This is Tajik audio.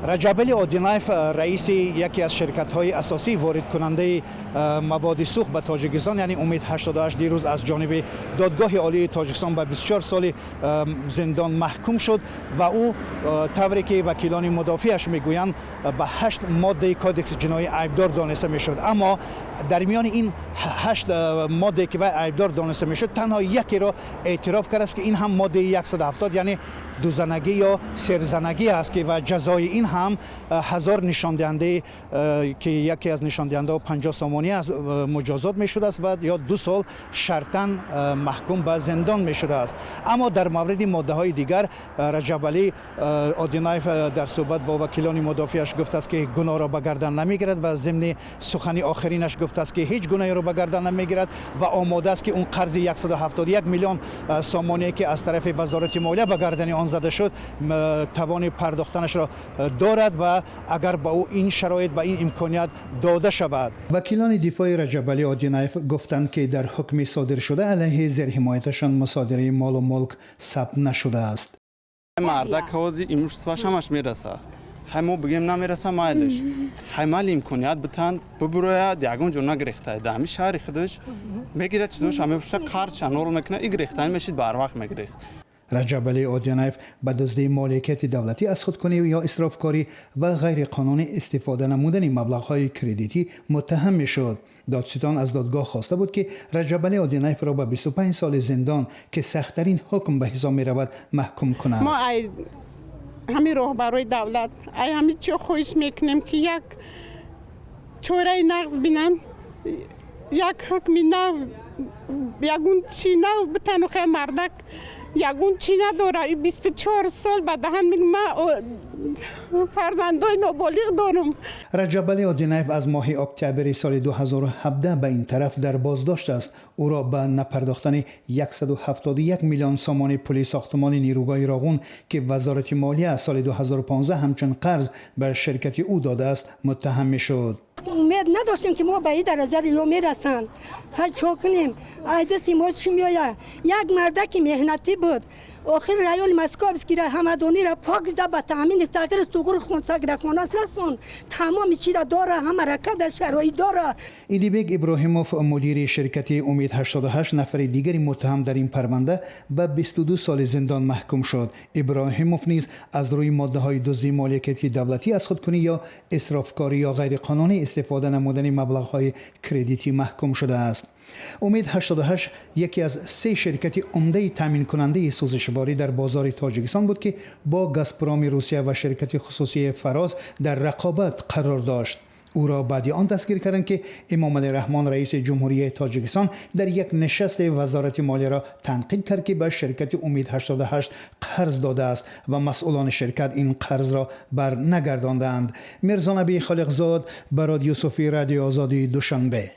Раҷабалӣ Одинаев, раиси яке аз ширкатҳои асосии воридкунандаи маводи сӯхт ба Тоҷикистон, яъне Умед 88, дирӯз аз ҷониби Додгоҳи Олии Тоҷикистон ба 24 соли зиндон маҳкум шуд ва ӯ, тавре ки вакилони мудофиаш мегӯянд, ба ҳашт моддаи Кодекси ҷиноӣ айбдор дониста мешуд. Аммо дар миёни ин ҳашт моддае, ки вай айбдор дониста мешуд, танҳо якеро эътироф кардааст, ки ин ҳам моддаи 170, яъне дузанагӣ ё серзанагӣ аст, ки ва ҷазои ин ҳам 1000 нишондиҳандае, ки яке аз нишондиҳандаҳо 50 сомонӣ аст, муҷозот мешудааст ва ё 2 сол шартан маҳкум ба зиндон мешудааст. Аммо дар мавриди моддаҳои дигар Раҷабалӣ Одинаев дар суҳбат бо вакилони мудофиаш гуфтааст, ки гуноҳро ба гардан намегирад, ва зимни сухани охиринаш гуфтааст, ки ҳеҷ гуноҳеро ба гардан намегирад ва омода аст, ки он қарзи 171 миллион сомоние, ки аз тарафи Вазорати молия ба гардани он зада шуд, тавони пардохтанашро дорад ва агар ба ӯ ин шароит ва ин имконият дода шавад. Вакилони дифои Раҷабалӣ Одинаев гуфтанд, ки дар ҳукми содиршуда алайҳи зерҳимояташон мусодираи молу мулк сабт нашудааст. Мардак ҳози имущество ш ҳамаш мераса. Хай, мо бигем, намераса, майлиш. Хай, мали имконият битан, бибурояд, ягон ҷо нагирехта. Дар ҳами шаҳри худаш мегирад, чизоша мепӯша, қарзша нору мекунад, и гирехтани мешид, барвақт мегирехт. Раҷабалӣ Одинаев ба дуздии моликияти давлатӣ, аз худкунӣ ё исрофкорӣ ва ғайриқонунӣ истифода намудани маблағҳои кредитӣ муттаҳам мешуд. Додситон аз додгоҳ хоста буд, ки Раҷабалӣ Одинаевро ба 25 соли зиндон, ки сахттарин ҳукм ба ҳисоб меравад, маҳкум кунад. Мо ай ҳамин роҳбарои давлат, ай ҳамин чиё хоҳиш мекунем, ки як чораи нағз бинанд, як ҳукми нав, ягон чи нав битану. Хай, мардак ягон чӣ надора, 24 сол ба даҳан ма фарзандои ноболиғ дорум. Раҷабалӣ Одинаев аз моҳи октябри соли 2017 ба ин тараф дар боздошт аст. Ӯро ба напардохтани 171 миллион сомони пули сохтмони нерӯгоҳи Роғун, ки Вазорати молия соли 2015 ҳамчун қарз ба ширкати ӯ додааст, муттаҳам мешуд. Умед надоштем, ки мо ба ин дараҷа ё мерасанд. Хай, чо кунем, ай дасти мо чӣ меояд? Як мардаки меҳнатӣ буд. Охир райони Московский ра, Ҳамадонира пок за, ба таъмини сағири суғур саграхонас расон, тамоми чира дора, ҳама ракада шароит дора. Идибек Иброҳимов, мудири ширкати Умед 88, нафари дигари муттаҳам дар ин парванда, ба 22 соли зиндон маҳкум шуд. Иброҳимов низ аз рӯи моддаҳои дуздии моликияти давлатӣ, аз худкунӣ ё исрофкорӣ ё ғайриқонунӣ истифода намудани маблағҳои кредитӣ маҳкум шудааст. Умед 88 яке аз се ширкати умдаи таъминкунандаи сӯзишворӣ дар бозори Тоҷикистон буд, ки бо Газпроми Русия ва ширкати хусусии Фароз дар рақобат қарор дошт. Ӯро баъди он дастгир карданд, ки Эмомалӣ Раҳмон, раиси Ҷумҳурии Тоҷикистон, дар як нишасти Вазорати молияро танқид кард, ки ба ширкати Умед 88 қарз додааст ва масъулони ширкат ин қарзро бар нагардондаанд. Мирзонаби Холиқзод, Барод Юсуфӣ, Радиои Озодӣ, Душанбе.